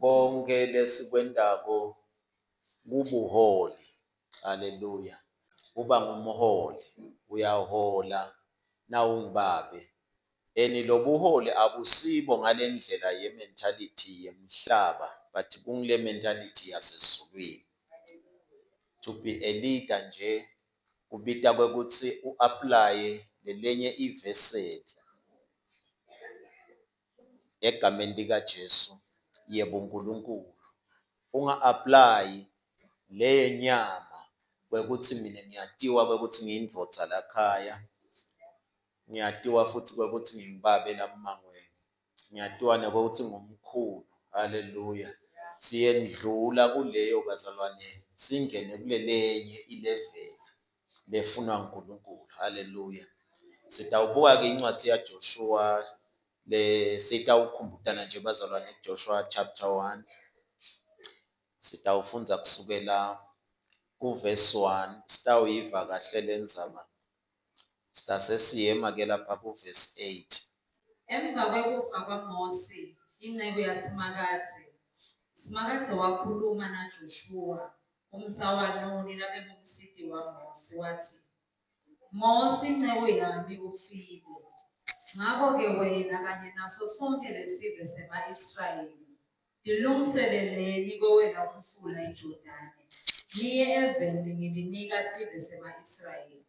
Konke lesikwentako kubuholi. Haleluya. Kuba ngumholi, uyahola nawungubabe. And lobuholi abusibo ngalendlela ye-mentality yemhlaba, but kungile mentality yasezulwini. To be a leader nje kubita kwekutsi u-aplaye lelenye iveseli egameni likaJesu yebuNkulunkulu. Unga-aplayi leyenyama kwekutsi mina ngiyatiwa kwekutsi ngiyindvodza lakhaya, ngiyatiwa futhi kwekutsi ngingubabe lamangweni, ngiyatiwa nekwekutsi ngumkhulu. Haleluya. Siyendlula kuleyo bazalwane, singene kulelenye ileveli lefunwa nguNkulunkulu. Haleluya. Sitawubuka-ke incwadi yaJoshua le sitawukhumbutana nje bazalwane, Joshua chapter 1. Sitawufundza kusukela kuverse 1, sitawuyiva kahle lendzaba. Sitase siyema ke lapha kuverse 8. Emva kwekufa kwaMosi, inceku yaSimakadze, Simakadze wakhuluma naJoshuwa, umsa waNuni, labengumsiti waMosi, watsi, Mosi, inceku yami, ufile. Ngako-ke wena kanye naso sonkhe lesive sema-Israyeli tilungiseleleni kwewela umfula iJordane, niye eveni lengilinika sive sema-Israyeli.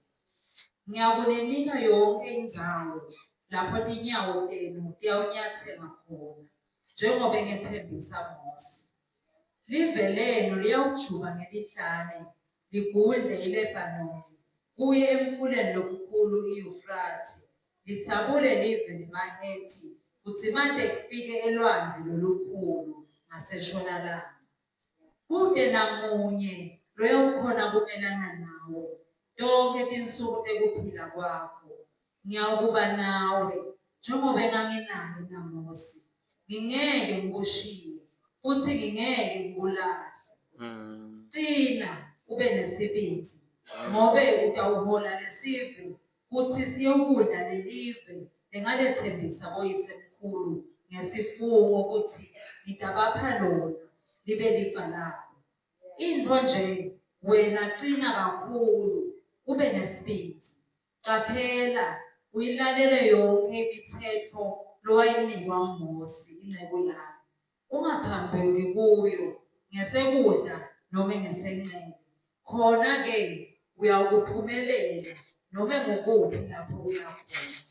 Ngiyakuninika yonkhe indzawo lapho tinyawo tenu tiyawunyatsela khona, njengobe ngetsembisa Mosi. Live lenu liyawujuba ngelihlane, ligudle iLebanoni, kuye emfuleni lomkhulu iYufrathe, lidzabule live lemaHethi, kudzimate kufike eLwandle Lolukhulu ngasenshonalanga. Kute namunye loyawukhona kumelana nawe tonkhe tinsuku tekuphila kwakho. Ngiyawukuba nawe, njengobe nganginaye naMosi. Ngingeke ngikushiye, futsi ngingeke ngikulahle. Cina, ube nesibindzi, ngobe utawuhola lesive kutsi siyewukudla lelive lengaletsembisa boyisemkhulu ngesifungo kutsi ngitabapha lona libe lifa labo. Intfo nje wena cina kakhulu, ube nesibindzi. Caphela, uyilalele yonkhe imitsetfo lowayinikwa nguMosi, inceku yami. Ungaphambuki kuyo, ngesekudla nome ngesencele, khona-ke uyawukuphumelela nome ngukuphi lapho uya khona.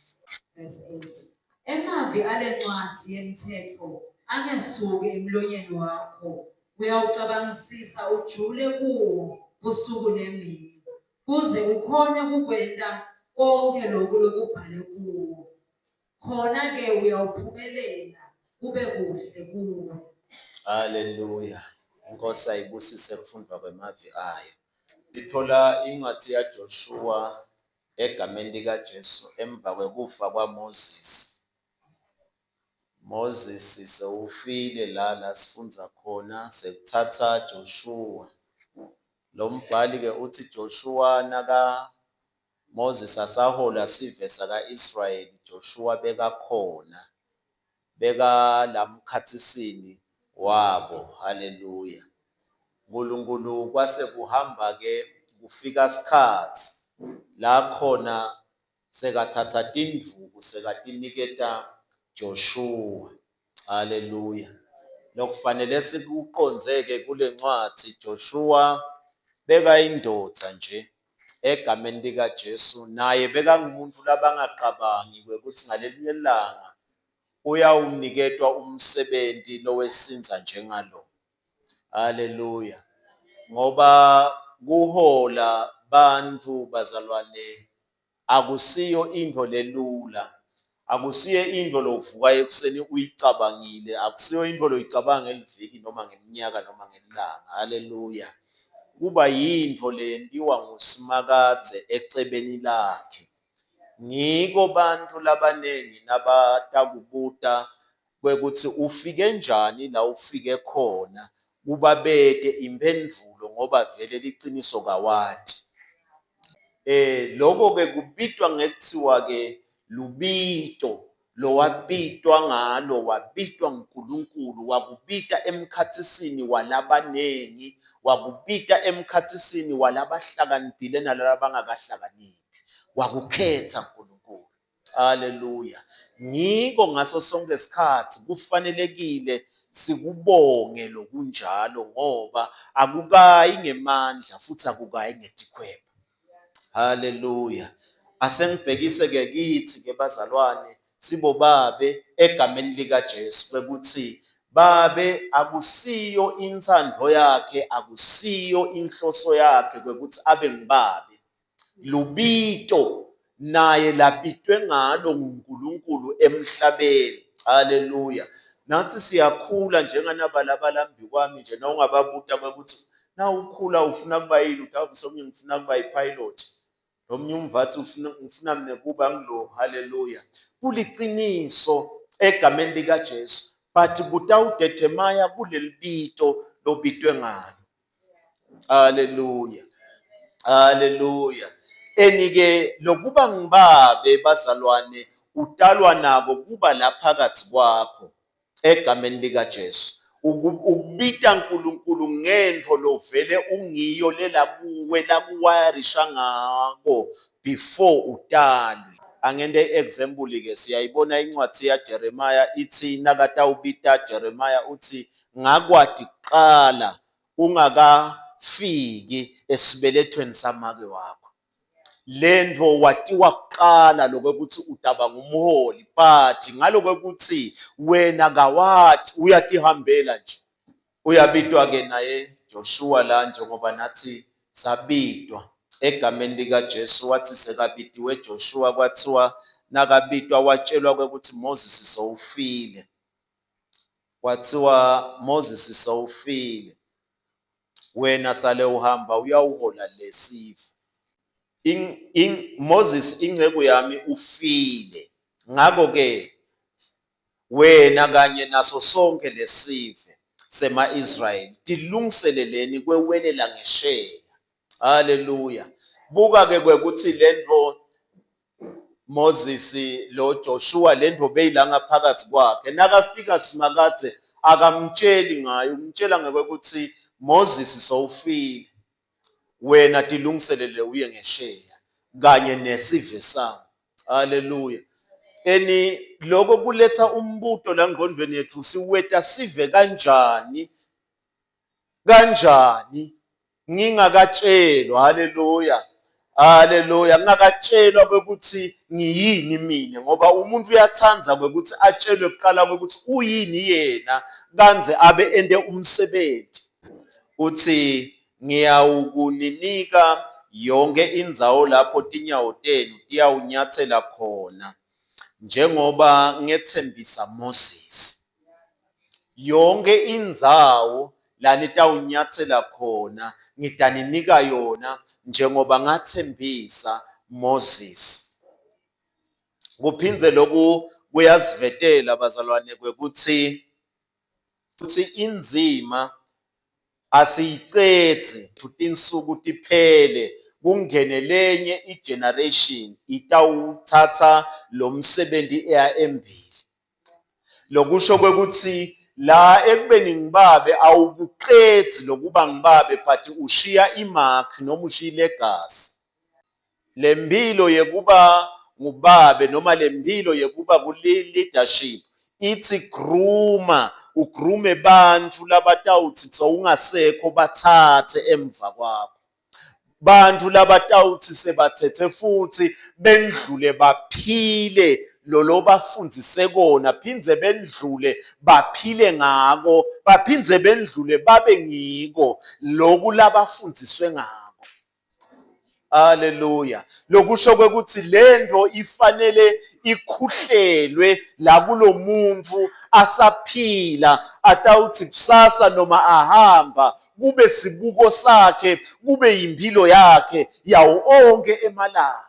Verse 8. Emavi alencwadzi yemtsetfo angesuki emlonyeni wakho, uyawucabangisisa ujule kuwo busuku nemini, kuze ukhone kukwenta konkhe loku lokubhalwe kuwo. Khona-ke uyawuphumelela kube kuhle kuwe. Haleluya. Inkosi ayibusise kufundwa kwemavi ayo. Sithola incwadi yaJoshua egameni likaJesu emva kwekufa kwaMoses. Moses sewufile la la sifundza khona sekuthatha Joshua. Lo mbhali ke uthi Joshua naka Moses asahola sive saka-Israyeli, Joshua bekakhona, bekalamkhatsisini wabo. Haleluya. Nkulunkulu kwase kuhamba ke kufika sikhatsi la khona sekathatha tindvuku sekatiniketa Joshua. Haleluya. Lokufanele sikuqondzeke kulencwadzi, Joshua bekayindvodza nje egameni likaJesu, naye bekangumuntu labangacabangi kwekutsi ngalelinye ilanga uyawuniketwa umsebenti lowesindza njengalo. Haleluya. Ngoba kuhola bantfu bazalwane akusiyo intfo lelula, akusiyo intfo lovuka ekuseni uyicabangile, akusiyo intfo loyicabanga ngeliviki noma ngeminyaka noma ngelilanga. Haleluya. Kuba yintfo leyentiwa nguSimakadze ecebeni lakhe. Ngiko bantfu labanengi nabatakubuta kwekutsi ufike njani la ufike khona, kuba bete imphendvulo ngoba vele liciniso kawati. Lokho ke kubitwa ngekuthiwa ke lubito lowabitwa ngalo, wabitwa nguNkulunkulu, wakubita emkhatsisini walabanengi, wakubita emkhatsisini walabahlakaniphile nalabangakahlakaniphi, wakukhetha uNkulunkulu. Haleluya. Ngiko ngaso sonke isikhathi kufanelekile sikubonge lokunjalo ngoba akukayi ngemandla futhi akukayi ngetikhwepha. Haleluya. Asengibhekise-ke kithi-ke bazalwane sibobabe egameni likaJesu kwekuthi babe akusiyo intsandvo yakhe, akusiyo inhloso yakhe kwekuthi abe ngibabe. Lubito naye labitwe ngalo nguNkulunkulu emhlabeni. Haleluya. Nathi siyakhula njenganabalaba kwami nje na ungababuta kwekuthi na ukhula ufuna kuba yini, utawuthi omunye ngifuna kuba yi-pilot. Omunye umvathi ufuna ngifuna mina kuba ngilo. Haleluya. Kuliciniso egameni likaJesu, but kutawudedemaya kuleli bito lobitwe ngalo. Haleluya. Haleluya. Enike lokuba ngibabe bazalwane utalwa nako kuba la phakathi kwakho egameni likaJesu. Ukubita uNkulunkulu ngento lovele ungiyo lela kuwe lakuwayarisha ngako before utalwe. Angente i-example ke siyayibona incwadi yaJeremiah ithi nakatawubita Jeremiah uthi ngakwati kuqala ungakafiki esibelethweni samake wakho. Lento watiwa kuqala lokuthi utaba ngumholi, but ngalokuthi wena kawati uyatihambela nje. Uyabitwa ke naye Joshua la njengoba nathi sabitwa egameni likaJesu. Wathi sekabitiwe Joshua, kwathiwa nakabitwa watshelwa ukuthi Moses sowufile. Kwathiwa Moses sowufile, wena sale uhamba uyawuhola lesive. Moses inceku yami ufile, ngakho ke wena kanye naso sonke lesive sema-Israyeli tilungiseleleni kwewelela ngesheya. Haleluya. Buka ke kwekuthi lento Moses lo Joshua lento beyilanga phakathi kwakhe, nakafika Simakadze akamtsheli ngayo, umtshela ngokuthi Moses sowufile, wena tilungiselele uye ngesheya kanye nesive sami. Haleluya. Eni lokho kuletha umbuto la ngqondweni yethu, siweta sive kanjani kanjani ngingakatshelwa. Haleluya. Haleluya. Ngingakatshelwa kwekuthi ngiyini mina, ngoba umuntu uyathanda kwekuthi atshelwe kuqala kwekuthi uyini yena kanze abe ente umsebenzi. Uthi ngiyawukuninika yonke indzawo lapho tinyawo tenu tiyawunyathela khona, njengoba ngethembisa Moses. Yonke indzawo la nitawunyathela khona ngitaninika yona njengoba ngathembisa Moses. Kuphindze lokhu kuyasivetela bazalwane kwekuthi kutsi inzima asiyicedzi tinsuku tiphele kungene lenye igeneration itawuthatha lo msebenzi eya embili. Lokusho kwekuthi la ekubeni ngibabe awukuqedzi lokuba ngibabe, but ushiya imark noma ushiya ilegacy. Lempilo yekuba ngubabe noma lempilo yekuba ku-leadership ithi grooma, ugroome bantfu labatawutsi sowungasekho bathathe emva kwakho. Bantfu labatawutsi sebathethe futhi bendlule baphile lolo bafundzise kona, phindze bendlule baphile ngako, baphindze bendlule babe ngiko loku labafundziswe ngako. Haleluya. Lokusho kwekuthi lento ifanele ikhuhlelwe la kulomuntu asaphila, atawutsi kusasa noma ahamba kube sibuko sakhe, kube yimpilo yakhe yawo onke emalanga.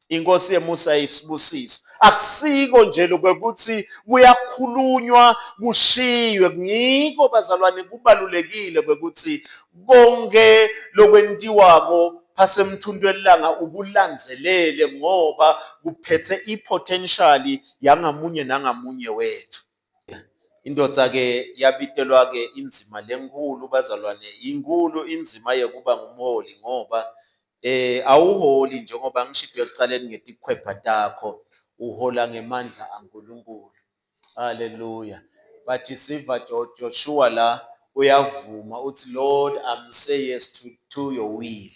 Inkosi yemusa isibusiso. Akusiko nje lokwekuthi kuyakhulunywa kushiywe. Ngiko bazalwane kubalulekile kwekuthi konke lokwentiwako phase emthuntu welanga ukulandzelele ngoba kuphethe i-potential yangamunye nangamunye wethu. Indoda-ke yabitelwa-ke inzima lenkulu bazalwane, inkulu inzima yekuba ngumholi ngoba awuholi njengoba ngishito ekucaleni ngetikhwepha takho, uhola ngemandla aNkulunkulu. Hallelujah. But siva Joshua la uyavuma uthi Lord I'm say yes to your will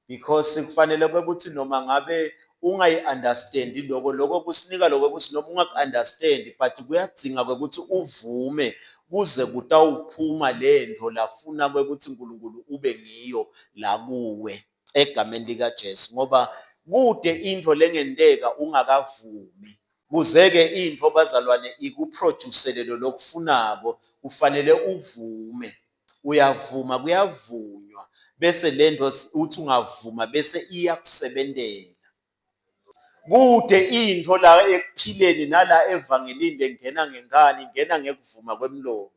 because kufanele ukuthi noma ngabe ungayi-understandi loko, loko kusinika loko ukuthi noma ungaku-understandi but kuyadzinga kwekuthi uvume kuze kutawuphuma lento lafuna kwekuthi uNkulunkulu ube ngiyo la kuwe egameni likaJesu, ngoba kude into lengenteka ungakavumi. Kuze-ke into bazalwane ikuproducele lo lokufunako kufanele uvume. Uyavuma, kuyavunywa, bese lento uthi ungavuma bese iyakusebentela. Kude into la ekuphileni nala evangelini lengena ngenkani, ingena ngekuvuma kwemlomo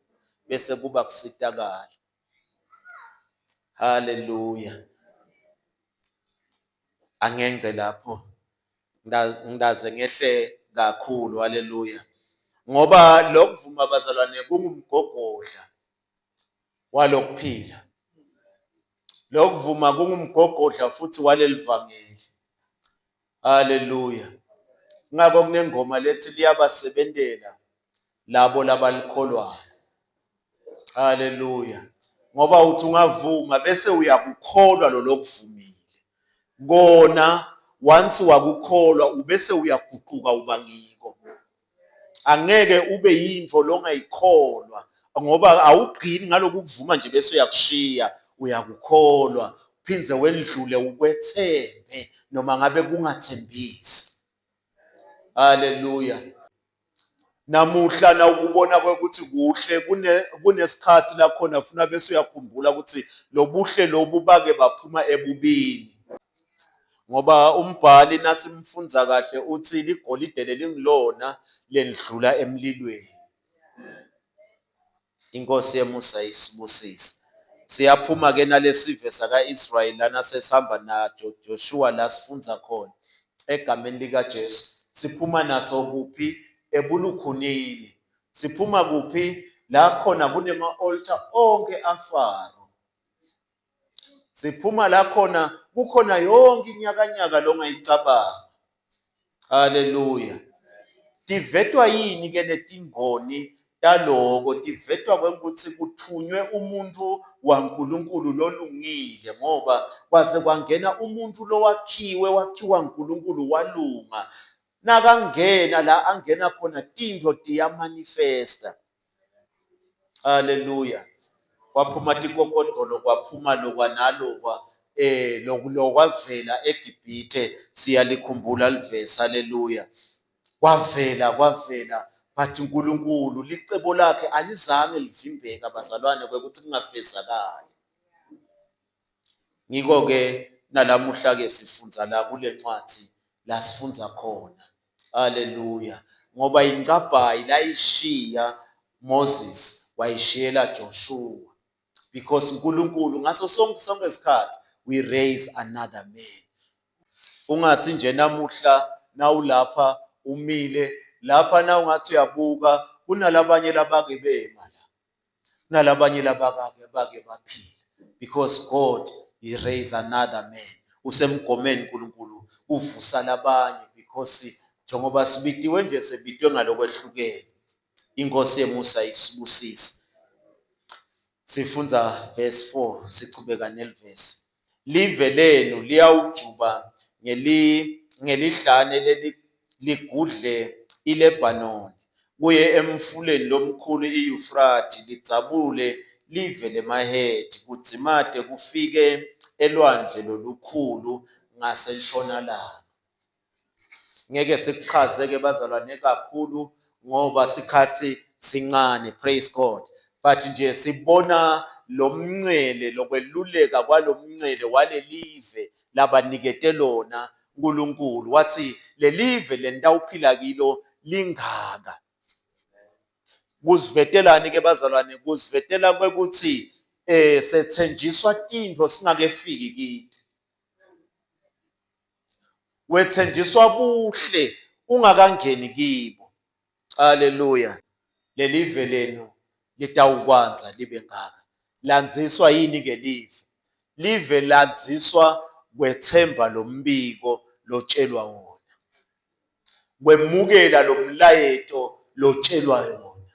bese kuba kusitakala. Hallelujah. Angengce lapho ngidaze ngehle kakhulu. Hallelujah. Ngoba lokuvuma bazalwane kungumgogodla walokuphila. Lokuvuma kungumgogodla futhi walelivangeli. Hallelujah. Ngakho kunengoma lethi liyabasebentela labo labalikholwayo. Hallelujah. Ngoba uthi ungavuma bese uyakukholwa lo lokuvumile. Kona once wakukholwa ubese uyaguquka uba ngiko. Angeke ube yintfo longayikholwa ngoba awugcini ngaloku kuvuma nje bese uyakushiya, uyakukholwa phindze wendlule ukwethembe noma ngabe kungathembisi. Hallelujah. Namuhla nawukubona kwekuthi kuhle kunesikhathi la khona funa bese uyakhumbula ukuthi lobuhle lobu bake baphuma ebubini. Ngoba umbhali nasimfundza kahle uthi ligolide lelingilona lendlula emlilweni. Inkosi yemusa isibusise. Siyaphuma ke nalesive saka-Israyeli lana sesihamba najo Joshua la sifundza khona egameni likaJesu. Siphuma naso kuphi? Ebulukhunini. Siphuma kuphi? La khona kunema-altar onke aFaro. Siphuma la khona kukhona yonke inyakanyaka longayicabanga. Haleluya. Tivetwa yini ke letingoni taloko? Tivetwa kwekuthi kuthunywe umuntu waNkulunkulu lolungile, ngoba kwaze kwangena umuntu lowakhiwe wakhiwa uNkulunkulu walunga. Nakangena la angena khona tintfo tiyamanifesta. Haleluya. Kwaphuma tikokodolo, kwaphuma lokwa nalokwa, lokwavela eGibhithe, siyalikhumbula livesi. Haleluya. Kwavela, kwavela, but uNkulunkulu licebo lakhe alizange livimbeka bazalwane kwekuthi kungafezakali. Ngiko-ke nalamuhla-ke sifundza la kule ncwadi la sifundza khona. Haleluya. Ngoba incabhayi layishiya Moses wayishiyela Joshua. Because uNkulunkulu ngaso sonke sonke isikhathi we raise another man. Ungathi nje namuhla nawulapha umile lapha nawungathi uyabuka kunalabanye labake bema la. Kunalabanye labakake bake baphila because God he raised another man. Usemgomeni uNkulunkulu uvusa labanye because njengoba sibitiwe nje sebitwe ngalokwehlukene. Inkosi yemusa isibusise. Sifundza verse 4 sichubeka nelivesi. Live lenu liyawujuba ngelihlane ligudle iLebanoni kuye emfuleni lomkhulu iYufrathe, lidzabule live lemaHethi, kudzimate kufike elwandle lolukhulu ngasenshonalanga. Ngeke sikuchaze-ke bazalwane kakhulu ngoba sikhathi sincane, praise God. But nje sibona lo mncele, lokweluleka kwalo mncele walelive labanikete lona uNkulunkulu. Wathi lelive lenitawuphila kilo lingaka. Kusivetelani ke bazalwane? Kusivetela kwekuthi sethenjiswa tintfo singakefiki kito. Wethenjiswa buhle ungakangeni kibo. Haleluya. Lelive lenu litawukwandza libe ngaka. Landziswa yini ke live? Live landziswa kwethemba lombiko lotshelwa wona. Kwemukela lomlayeto lotshelwa wona.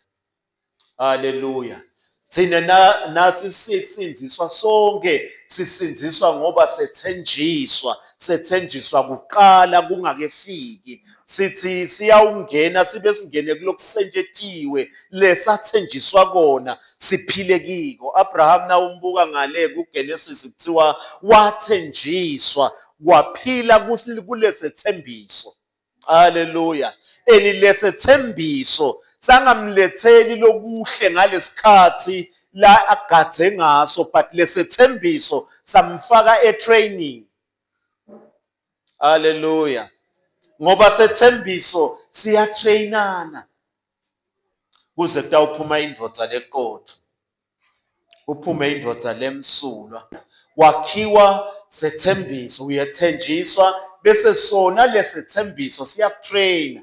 Haleluya. Thina nasi sisindziswa sonke, sisindziswa ngoba sethenjiswa, sethenjiswa kuqala kungakefiki. Sithi siyawungena sibe singene kulokusentshetiwe lesathenjiswa kona siphile kiko. Abraham nawumbuka ngale kuGenesis kuthiwa wathenjiswa waphila kulesethembiso. Haleluya. Eni lesethembiso sangamletheli lokuhle ngalesikhathi la agadze ngaso, but lesethembiso samfaka etraining. Haleluya. Ngoba sethembiso siyatrainana kuze kutawuphuma indvodza leqotho, kuphume indvodza lemsulwa. Wakhiwa sethembiso, uyethenjiswa bese sona lesethembiso siyakutraina.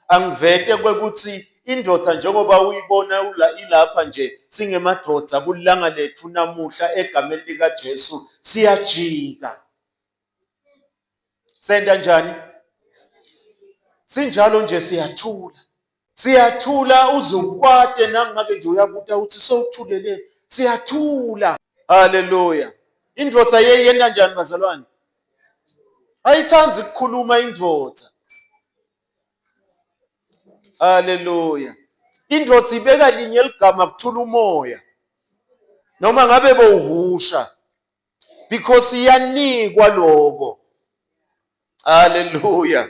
Angivete kwekuthi indoda njengoba uyibona ilapha nje singemadvodza kulanga lethu namuhla egameni likaJesu siyajika. Senta njani? Sinjalo nje siyathula. Siyathula uze ukwate nangake nje uyabuta uthi sowuthulele. Siyathula. Haleluya. Indvodza yeyenta njani bazalwane? Ayithandi ukukhuluma indvodza. Haleluya. Indvodza ibeka linye ligama kuthula umoya. Noma ngabe bowuhusha because iyanikwa lokho. Haleluya.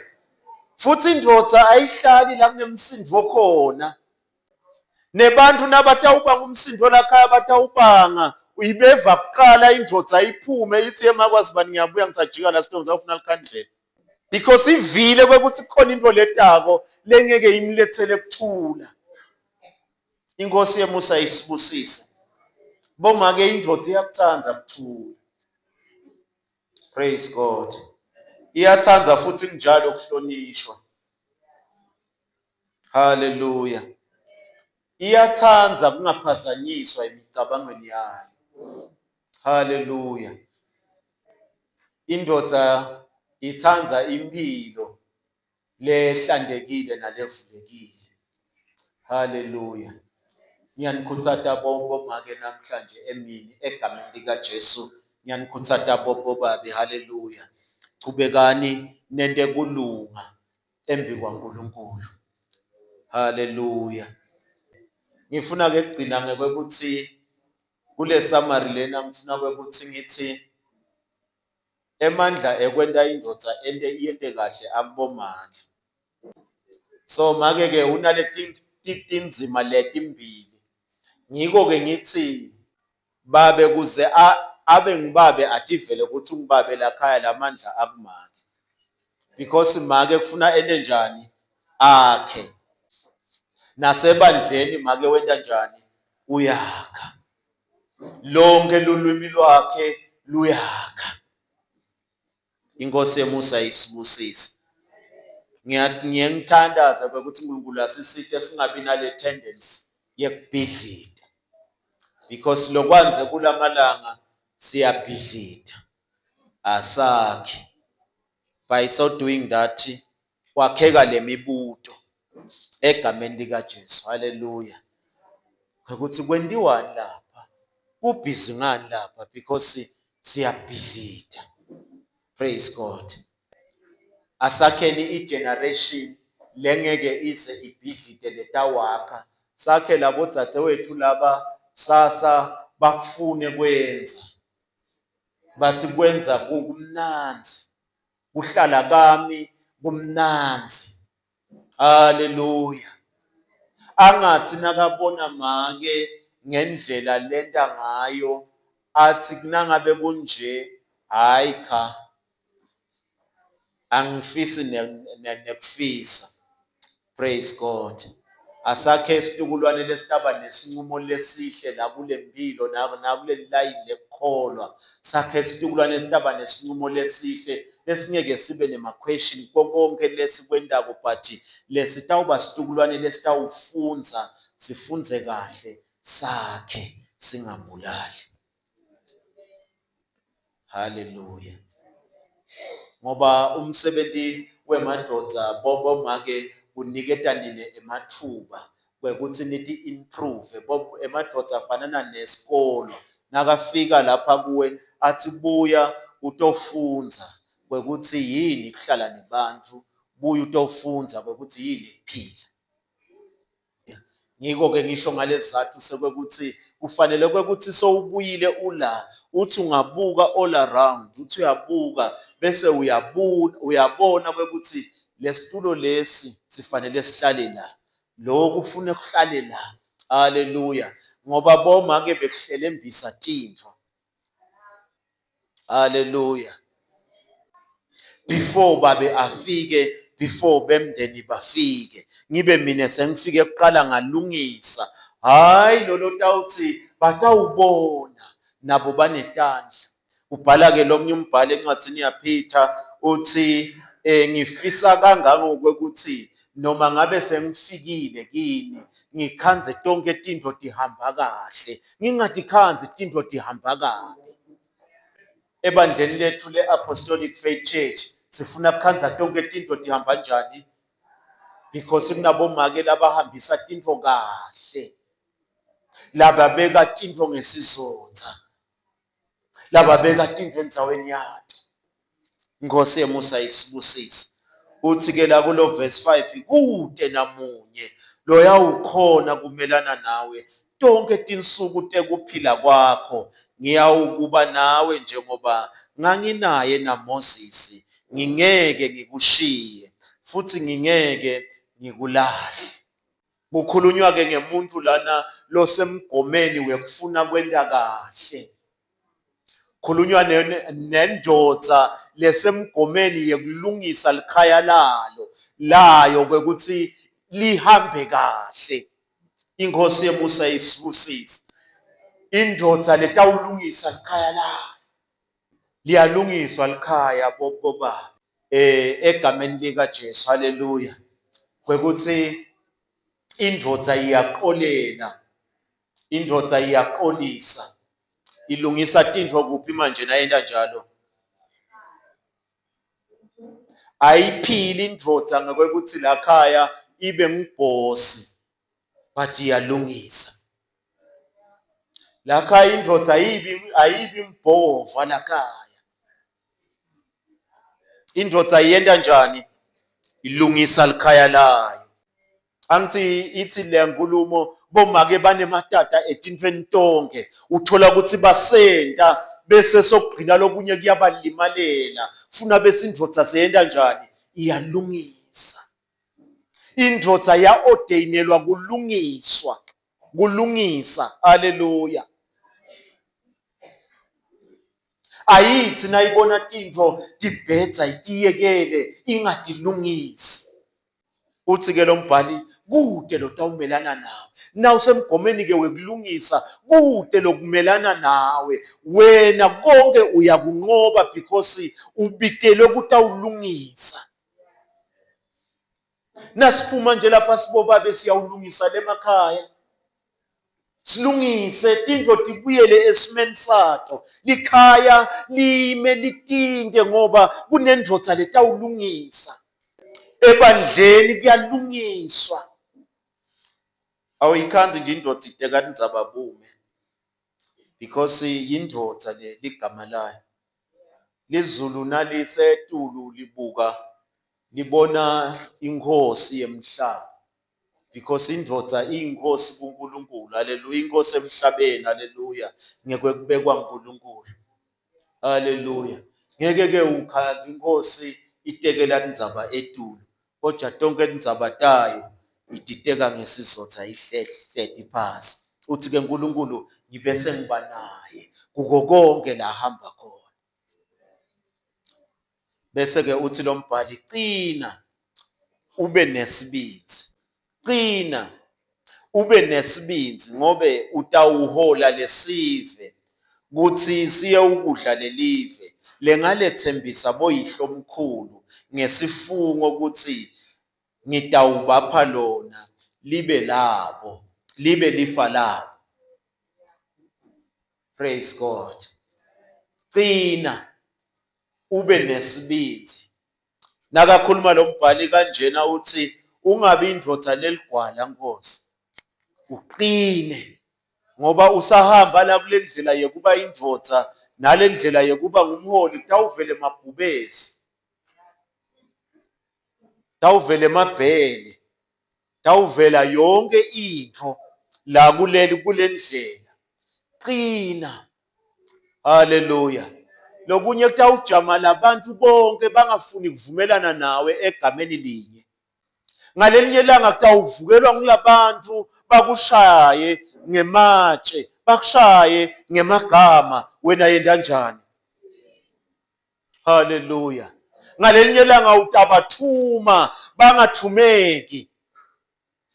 Futhi indvodza ayihlali la kunemsindo khona. Nebantu nabatawubanga umsindo lakhaya batawubanga uyibeva kuqala indvodza iphume ithi emakwazi bani ngiyabuya ngisajika la sitolo ngizawufuna likhandlela. Because ivile kwekuthi khona into letako lengeke imlethele kuthula. Inkosi yemusa isibusise. Bomake indvodza iyakuthanda kuthula. Praise God. Iyathanda futhi kunjalo ukuhlonishwa. Hallelujah. Iyathanda kungaphazanyiswa emicabangweni yayo. Hallelujah. Indoda ithanda impilo lehlantekile nalevulekile. Hallelujah. Ngiyanikhuthata bomake namhlanje emini egameni likaJesu. Ngiyanikhuthata bobabe. Hallelujah. Chubekani nente kulunga embi kwaNkulunkulu. Hallelujah. Ngifuna ke kugcina ngekwekuthi kule summary lena ngifuna kwekuthi ngithi emandla ekwenta indvodza ente iyente kahle akubomake. So make ke unale tindzima letimbili. Ngiko ke ngithi babe kuze abe ngibabe ativele ukuthi ungibabe lakhaya lamandla akumake. Because make kufuna ente njani? Akhe. Nasebandleni make wenta njani? Uyakha. Lonke lulwimi lwakhe luyakha. Inkosi yemusa isibusise. Ngiye ngithandaze ukuthi uNkulunkulu asisite singabi nale tendency yekubhidlita. Because lokwanze kulamalanga siyabhidlita. Asakhe. By so doing that kwakheka lemibuto egameni likaJesu. Hallelujah. Ukuthi kwentiwani lapha? Kubhizi ngani lapha? Because siyabhidlita. Praise God. Asakheni igeneration lengeke ize ibhidlite letawakha. Sakhe labo dzadzewethu laba sasa bakufune kwenza. Bathi kwenza kumnandzi. Kuhlala kami kumnandzi. Hallelujah. Angathi nakabona make ngendlela lenta ngayo athi nangabe kunje hayi cha angifisi nekufisa. Praise God. Asakhe isitukulwane lesitaba nesinqumo lesihle la kule mpilo nakuleli layini. nekukholwa. Sakhe situkulwane lesitaba nesinqumo lesihle lesingeke sibe nema-question konke lesikwentako, but lesitawuba situkulwane lesitawufundza, sifundze kahle, sakhe singabulali. Haleluya. Ngoba umsebenti wemadvodza bomake kuniketa nine emathuba kwekutsi niti-improve. Emadvodza afanana nesikolo, nakafika lapha kuwe athi buya utofundza kwekutsi yini kuhlala nebantfu, buya utofundza kwekutsi yini kuphila. Ngiko-ke ngisho ngalesizathu sekwekutsi kufanele kwekutsi sowubuyile ula, uthi ungabuka all around, uthi uyabuka bese uyabona kwekutsi lesitulo lesi sifanele sihlale la, lokhu ufuna kuhlale la. Haleluya. Ngoba bomake bekuhlelembisa tintfo. Haleluya. Before babe afike, before bemndeni bafike, ngibe mina sengifike kuqala ngalungisa. Hayi lolo tawuthi batawubona nabo banetandla. Ubhala ke lomnye umbhali encwadzini yaPeter uthi ngifisa kangangokuthi noma ngabe sengifikile kini ngikhandze tonke tintfo tihamba kahle, ngingatikhandzi tintfo tihamba kabi. Ebandleni lethu le-Apostolic Faith Church sifuna kukhandza tonke tintfo tihamba njani, because kunabomake labahambisa tintfo kahle, lababeka tintfo ngesizotha, lababeka tintfo endzaweni yato. Inkosi yemusa isibusise. Uthi ke la kulo verse 5, kute namunye loyawukhona kumelana nawe tonke tinsuku tekuphila kwakho, ngiyawukuba nawe njengoba nganginaye naMoses, ngingeke ngikushiye futhi ngingeke ngikulahle. Kukhulunywa ke ngemuntu lana losemgomeni wekufuna kwenta kahle. Khulunywa nendoda lesemgomeni yekulungisa likhaya lalo layo kwekuthi lihambe kahle. Inkosi yemusa isibusise. Indoda letawulungisa likhaya layo. Liyalungiswa likhaya boba egameni lika Jesu. Haleluya. Kwekuthi indvodza iyaqolela, indvodza iyaqolisa, ilungisa tintfo kuphi manje nayenta njalo? Ayiphili indvodza ngokwekuthi lakhaya ibe ngubhosi, but iyalungisa. Lakhaya indvodza ayibi mbhova lakhaya. Indvodza iyenta njani? Ilungisa likhaya layo. Angithi ithi le nkulumo bomake banematata etintfweni tonke, uthola ukuthi basenta bese sokugcina lokunye kuyabalimalela, funa bese indvodza seyenta njani? Iyalungisa. Indvodza ya-ordeinelwa kulungiswa, kulungisa. Haleluya. Ayithi nayibona tintfo tibhedza itiyekele ingatilungisi. Uthi ke lombhali kute lotawumelana nawe. Nawusemgomeni ke wekulungisa kute lokumelana nawe. Wena konke uyakunqoba because ubitelwe kutawulungisa. Nasiphuma nje lapha sibobabe siyawulungisa lemakhaya. Silungise tintfo tibuyele esimeni sato. Likhaya lime litinte ngoba kunendvodza letawulungisa. Ebandleni kuyalungiswa. Awuyikhandzi nje indvodza iteka tindzaba bume because yindvodza le ligama layo. Lizulu nalisetulu libuka libona inkosi yemhlaba because indvodza iyinkosi kuNkulunkulu. Haleluya, inkosi emhlabeni. Haleluya, ngekwekubekwa nguNkulunkulu. Haleluya. Ngeke ke ukhandze inkosi itekela tindzaba etulu, kodwa tonke tindzaba tayo ititeka ngesizotha ihlehleti phasi. Uthi ke uNkulunkulu ngibe sengiba naye kuko konke la hamba khona. Bese ke uthi lo mbhali qina ube nesibindi. Qina ube nesibindi ngobe utawuhola lesive. kutsi siyewukudla lelive lengaletsembisa boyihlomkhulu ngesifungo kutsi ngitawubapha lona libe labo, libe lifa labo. Praise God. Qina ube nesibindi. Nakakhuluma lo mbhali kanjena uthi ungabi indvodza leligwala Nkosi. Uqine ngoba usahamba la kule ndlela yekuba indvodza nale ndlela yekuba ngumholi kutawuvela emabhubesi. Tawuvela emabhele, tawuvela yonke intfo la kuleli kulendlela. Qina. Haleluya. Lokunye kutawujama labantu bonke bangafuni kuvumelana nawe egameni linye. Ngalelinye ilanga kutawuvukelwa ngulabantu bakushaye ngematshe, bakushaye ngemagama, wena yenta njani? Haleluya. Ngalelinye ilanga utabathuma bangathumeki.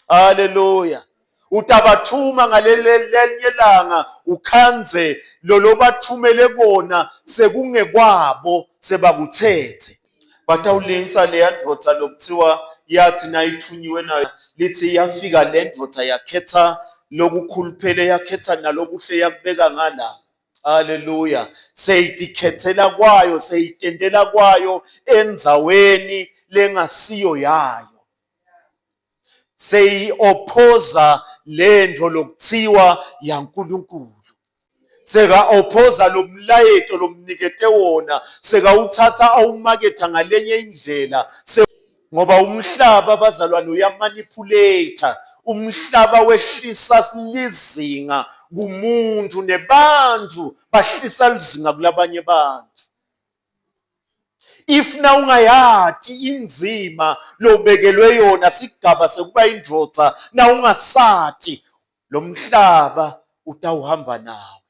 Haleluya. Utabathuma ngalelinye ilanga ukhandze lolobathumele kona sekungekwabo sebakuthethe. Batawulingisa leya ndvodza lokuthiwa yathi nayithunyiwe nayo lithi yafika le ndvodza yakhetha lokukhuluphele yakhetha nalokuhle yakubeka ngala. Haleluya. Seyitikhetsela kwayo, seyitentela kwayo endzaweni lengasiyo yayo. Seyi-ophoza lento lokuthiwa yaNkulunkulu. Seka-ophoza lo mlayeto lomnikete wona, sekawutsatsa awumaketha ngalenye indlela. Ngoba umhlaba bazalwane uyamanipulate, umhlaba wehlisa lizinga kumuntu nebantu bahlisa lizinga kulabanye bantu. If na ungayati indzima lobekelwe yona sigaba sekuba indvodza na ungasati lo mhlaba utawuhamba nawe.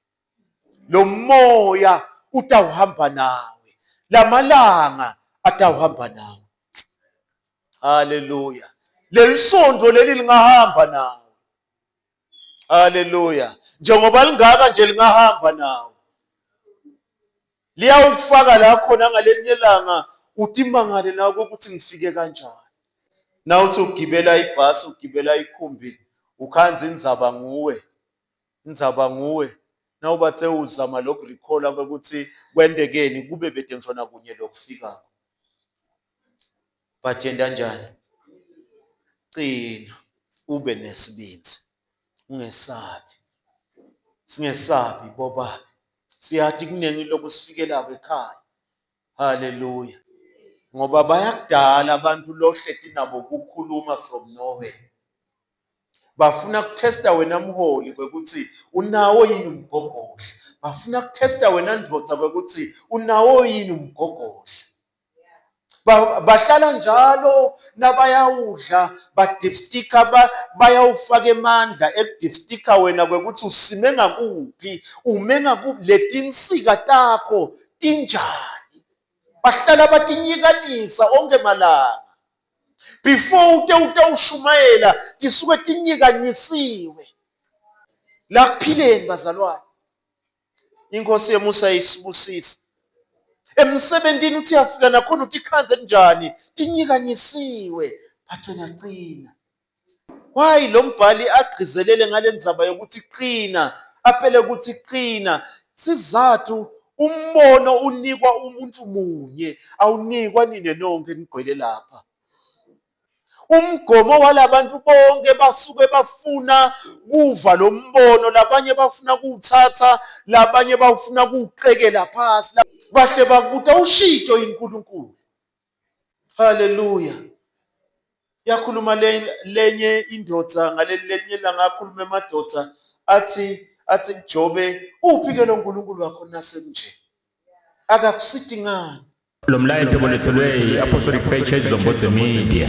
Lo moya utawuhamba nawe. Lamalanga atawuhamba nawe. Haleluya. Leli sondo leli lingahamba nawe. Haleluya. Njengoba lingaka nje lingahamba nawe. Liyawukufaka la khona ngalelinye ilanga utimangale nawe ukuthi ngifike kanjani. Nawuthi ugibela ibhasi ugibela ikhumbi ukhandza indzaba nguwe. Indzaba nguwe. Nawubathe uzama lokurecalla kwekuthi kwentekeni kube bede ngisho nakunye lokufikako. But yenta njani? Qina ube nesibindi. Ungesabi. Singesabi bobabe. Siyati kuningi lokusifikelako ekhaya. Haleluya. Ngoba bayakudala abantu lohleti nabo kukhuluma from nowhere. Bafuna kuthesta wena mholi kwekuthi unawo yini umgogodla. Bafuna kuthesta wena ndvodza kwekuthi unawo yini umgogodla. Bahlala njalo nabayawudla badipstika bayawufaka emandla ekudipstika wena kwekuthi usime ngakuphi, ume ngakuphi, letinsika takho tinjani. Bahlala batinyikanisa onkhe malanga. Before ute utewushumayela tisuke tinyikanyisiwe. La kuphileni bazalwane. Inkosi yemusa isibusise. Emsebentini uthi uyafika nakhona utikhandze kunjani tinyikanyisiwe but wena qina. Why lo mbhali agqizelele ngale ndzaba yokuthi qina, apele ukuthi qina? Sizathu umbono unikwa umuntu munye, awunikwa nine nonke nigcwele lapha. Umgomo walabantu bonke basuke bafuna kuva lo mbono, labanye bafuna kuwuthatha, labanye bafuna kuwuqekela phasi. Bahle bakubuta ushito yini uNkulunkulu? Haleluya. Yakhuluma lenye indoda ngaleli lelinye ilanga akhuluma emadoda athi athi kuJobe uphi ke lo Nkulunkulu wakho nasekunje? Akakusiti ngani? Lo mlayeto obulethelwe yi-Apostolic Faith Church Zombodze Media.